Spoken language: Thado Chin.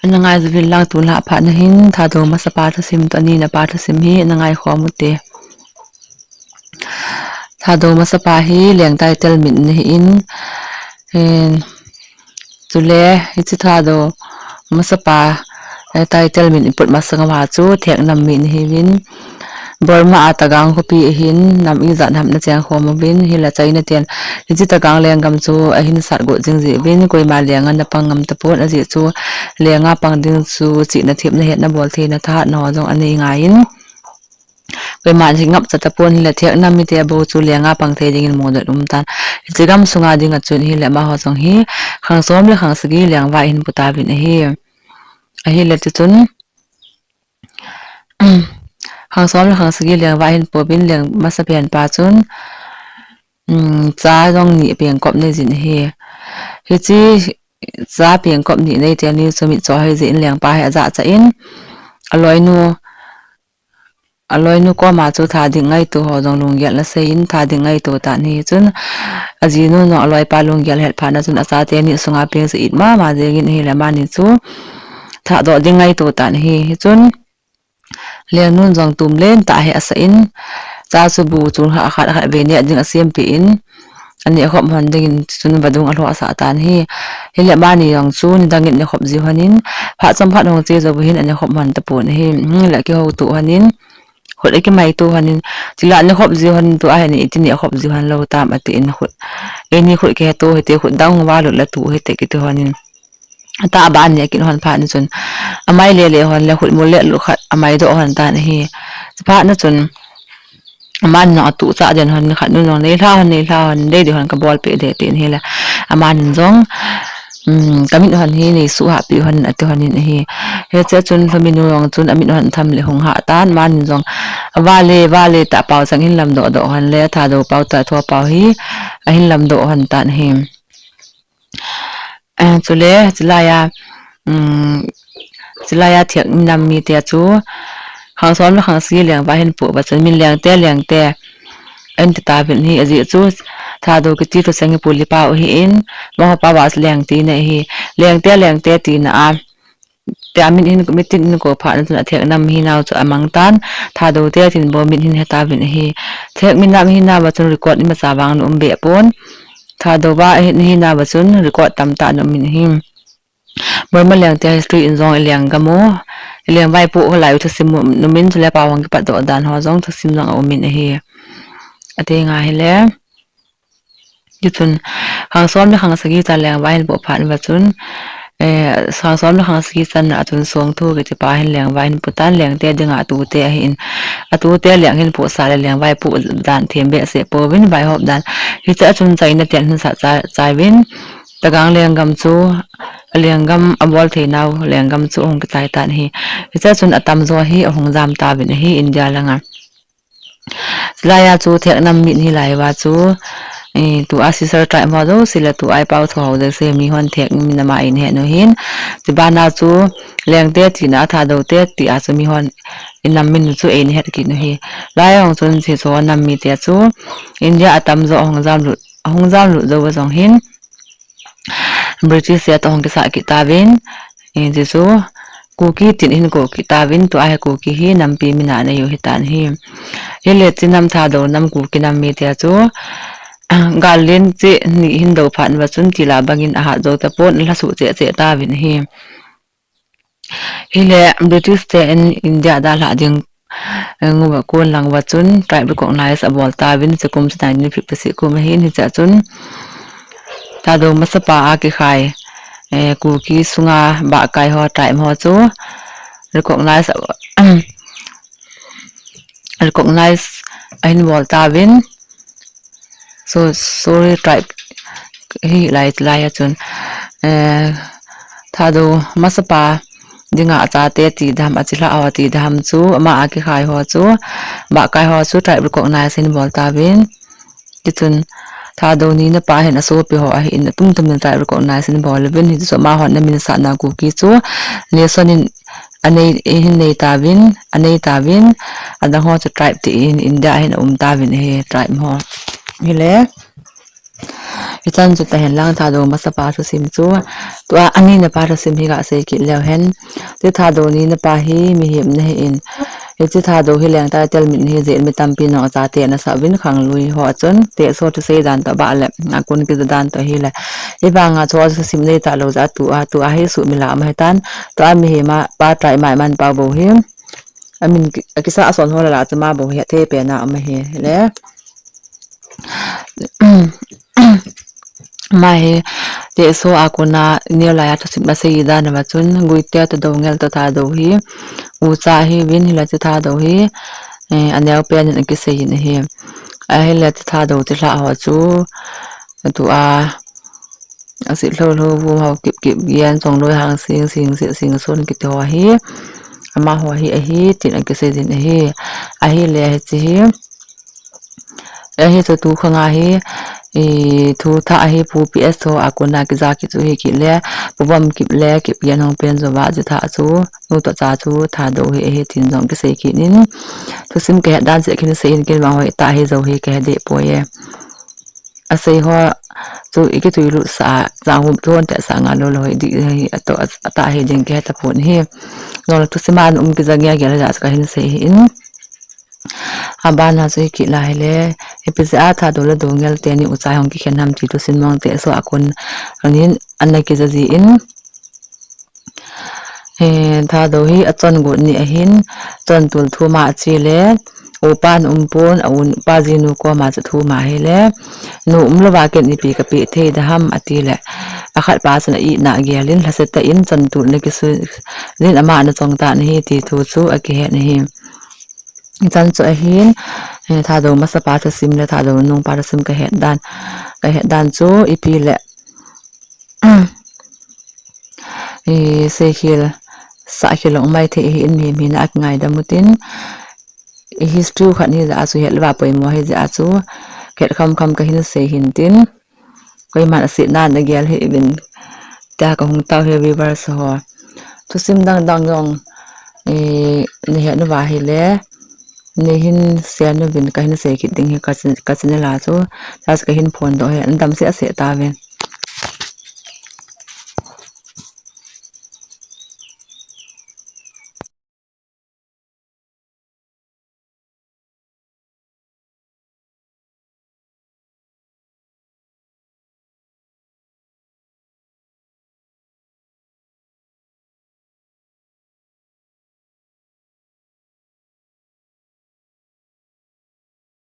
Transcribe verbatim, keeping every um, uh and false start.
Ana ngai uvin lang, tun lah phat na hin Thadou masapa thusim toh anina pa thusim hi ana ngai khom ute. Thadou masapa hi Leng title min ahin, eh, chule hiche Thadou masapa, eh, title min iput masang uva chu Theknam min ahiuvin. Burma a Tagang khopi ahin, nam ijat ham ana cheng khom uvin, hinlah China ten hiche Tagang lenggam chu ahin sat got jing jeh uvin, koima lenga ana pang ngam tapon, ajeh chu lenga pang ding chu chihna themna hetna bol theina thahatna ho jong anei ngai in, koiman hi ngapcha tapon, hinlah Theknam mite bou chu lenga pang thei dingin mudoh um tan. Hiche gam sunga dinga chun hinlah amaho jong hi khang som le khang sagi lengvai ahin pu tauvin ahi. Ahile chuchun, khang som le khang sagi lengvai ahin puvin, leng masapen pa chun, um, cha jong ni pengkop nei jin ahi. Hiche cha pengkop ni nei teni chu mitcho hoi jeh in lengpa hi ajahcha in, aloinu, aloinu koma chu tha ding ngaito ho jong lunggel ana sei in, tha ding ngaito tan ahi. Chun ajinu jong aloipa lunggel ahet phat na chun achate ni sunga peng chu it mama jeng in ahile amani chu thadoh ding ngaito tan ahi. Hichun lengnun jong tum len tah hi asah in, cha chu bu chun khat khat vei neh ding asempeh in, aneh khop lhon dingin chun vadung alhoh asah tan ahi. Hinlah amani jong chu nidang in aneh khop jiu lhon in, phat chomkhat hung che jou hin aneh khop lhon tapon ahi. Hinlah akihouto lhon in, khut akimaito lhon in, chule aneh khop jiu lhon in, tua hin iti neh khop jiu lhon lou tam atin, khut, eini khut kiheto hite, khut dang hung valut le tu hite kiti lhon in, atahbeh aneh kit lhon phat na chun, amai lele lhon le khut mul le lut khat amaidoh lhon tan ahi. Chuphat na chun, amani jong atuhchah den lhon in, khatnun jong, neilha lhon, neilha lhon, dei dei lhon, kabolpeh ding atin ahile, amani jong, um, kamit lhon hi neisuhhahpeh lhon in ati lhon in ahi. Hichea chun Lhuminu jong chun amit lhon tham le hung hah tan, amani jong, vale, vale tah pao chang ahin lamdoh doh lhon le, Thadou pao tah thua pao hi ahin lamdoh lhon tan ahi. Eh, chule, chulaiya, um, chulaiya Theknam mite chu, khang som le khang sagi lengvai ahin pu uva chun, min Lengte, Lengte ahin ti tauvin ahi, ajeh chu Thadou kiti thucheng hi Pu Lipa u ahin, amaho pao a Leng tina ahi, Lengte, Lengte tina a, tia min hin, mitin ahin kou phat na chun Theknam hinau chu amang tan, Thadou te tin bou min ahin he tauvin ahi. Thek min nam hinauva chun record imacha vang ana um be pon, Thadou va ahin, hinauva chun record tamtah ana um in ahi. Burma Lengte history in jong ilenggam u, ilengvaipoh u lai u thusim u ana um in, chule pao hung kipatdoh dan ho jong thusim jong aum in ahi. Ati ngai hile. Hichun, khang som le khang sagi chan lengvai ahin pu phat uva chun, eh, khang som le khang sagi channa a chun Songthu kiti pa hin lengvai ahin pu tan, Lengte dinga atute ahin, atute leng ahin pusah le lengvaipoh dan them behseh pouvin, vaihop dan. Hichea chun China ten ahin sat chai, chauvin, Tagang lenggam chu, alenggam abol theinau lenggam chu ahung kichai tan ahi. Hichea chun atamjo hi ahung jam tauvin ahi India langa. Chulaiya chu Theknam min hilai uva chu, eh, tua Sister tribe ho jouse le tua ipao tho ho jouse mihon Thek min ama eina het u ahin. Chubana chu Lengte tina a Thadou te tia chu mihon inam min u chu eina het kit u ahi. Lai hung chun hiche chu nam mite chu India atamjo ahung jamlut, ahung jamlut jou jong hin, British te toh hung kisah kit tauvin, eh, hiche chu Kuki tin ahin kou kit tauvin, tua hi Kuki hi nampi min a ana hiu ahitan ahi. Hile hiche nam Thadou nam Kuki nam mite chu, gal len cheh ni ahin dou phat uva chun tila bangin ahat jou tapon, alhasuh cheh cheh tauvin ahi. Hile British ten India dalhah ding, eh, uva kon lang uva chun tribe recognize abol tauvin, hiche kum chu nineteen fifty-six kum ahin, hichea chun Thadou masapa a kikhai, eh, Kuki sunga bahkai ho, tribe ho chu recognize, recognize ahin bol tauvin. So, Suri tribe hilai, hilai a chun, eh, Thadou masapa dinga achate ti dam, achilhah ho ti dam chu, ama a kikhai ho chu, bahkai ho chu tribe recognize ahin bol tauvin. Tichun, Thadou nina pa hin asopi ho ahin, atum tumin tribe recognize ahin bol uvin, hichu amahon ana minsahna Kuki chu nation in anei, ahin nei tauvin, anei tauvin, adang ho chu tribe tin India a hin aum tauvin ahi, tribe ho. Hile, Hichan chu tahen lang Thadou masapa thusim chu. Tua anina pa thusim hi kasei kit leu hen. Hiche Thadou nina pa hi mihem ana hin. Hiche Thadou hi lengta tel mit ana hi jeh in mi tampi nung achate ana sah uvin khanglui ho a chun. Tehso thusei dan toh bah le. Akun kija dan toh hile. Hivanga chu thusim nei talou jeh a tua, tua hi sumil a um ahitan. Tua mihem a pa trai mai man pa bou hi. Amin ki, akisa ason ho la la chu ama bou hi athei pen a um ahile. Ama hi, Tehso a kona neo laiya thusim asei dan uva chun, Guite toh Doungel toh Thadou hi, ucha ahiuvin hile hiche Thadou hi, eh, aneo pen in akisei in ahi. Ahile hiche Thadou chilhah ho chu, tua, asit lhou lhou vum ho kip kip gen, Chongloi Hangsing, Singsit, Singson kiti ho hi, amaho hi ahi, tin akisei jin ahi. Ahile hiche hi, ahi chu tu khanga hi, i, thu thah ahi Pu P S tho a kona kija kit chu hi kit le, Pu Bamkip le Kipgen hung pen jouva hiche thah chu, nu toh cha chu Thadou hi ahi tin jong kisei kit in, thusim kahet dan cheh kahin sei in ken vang hoitah hi jou hi kahe deh poi e. Asei ho chu ikitui lut sah a, chang hum thon teh sanga lou lou hi dih hi atoh atah hi ding kahe tapon ahi. Nol thusim a um kija gel gel jeh a chu kahin sei ahin. Abana chu hi kit lai hile, ipi jeh a Thadou le Doungel teni uchai hung kikhen ham ti thusim mong Tehso a kon anin ana kija jin. Eh, Thadou hi achon got ni ahin, chontul thum a ache le, upa ana um pon, a upa jinu koma chu thum ahile, nu umlouva ken ipi kapeh thei da ham ati le, akhat pa chun a itna agel in, lhase tah in chontul ana kisui jin ama ana chong tan ahi ti thu chu akihet ahi. Hichan chu ahin, eh, Thadou masapa thusim le Thadou nungpa thusim kahet dan, kahet dan chu ipi le, i, seikhel, sahkhel jong um maithei ahin mihem hina akingaidam utin, i, history khat hijeh a chu het louva poimo hijeh a chu, khet kham kham kahin sei hintin, koiman asetna nagel hih uvin, tia kahung tao hi viewers ho. Thusim dang dang jong, i, nahet uva hile, neihin share uvin kahin sei kit ding hi ka chan-, ka channel a chu, just kahin phondoh hi, nadamsel seh tauvin.